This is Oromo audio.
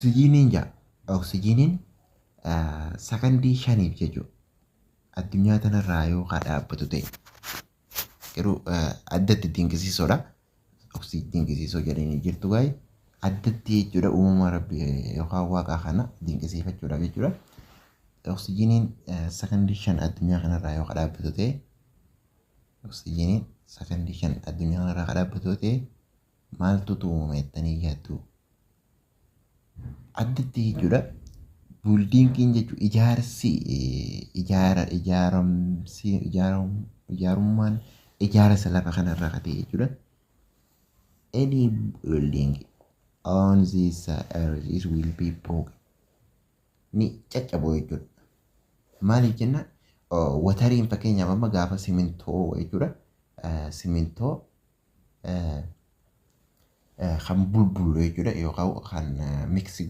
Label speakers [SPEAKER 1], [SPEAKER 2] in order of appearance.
[SPEAKER 1] Oksijiiniin jaa, oksijiiniin sakandii 5f jechuudha. Addunyaa tanarraa yoo ka dhaabbatu ta'e, garuu addatti dinqisiisoodha. Dinqisiisoo jedhanii jirtu gaa'e addatti jechuudha, uumama rabbi yookaan waaqaa kana dinqisiifachuudhaaf jechuudha. Oksijiiniin sakandii 5 addunyaa kanarraa yoo ka dhaabbatu ta'e, oksijiiniin sakandii 5 addunyaa kanarraa ka dhaabbatu ta'e, maaltu uumama jettanii yaaddu? Addatti jechuudha. Buildingiin jechuun ijaarsi ijaara ijaaramsi ijaarummaan ijaarsa lafa kanarraa ka ta'e jechuudha. Any building on this earth is will be broken. Ni caccabu jechuudha. Maaliif jennaan, wateriin fakkeenyaaf amma gaafa simintoo jechuudha. Simintoo kan bulbulu jechuudha yookaan kan mix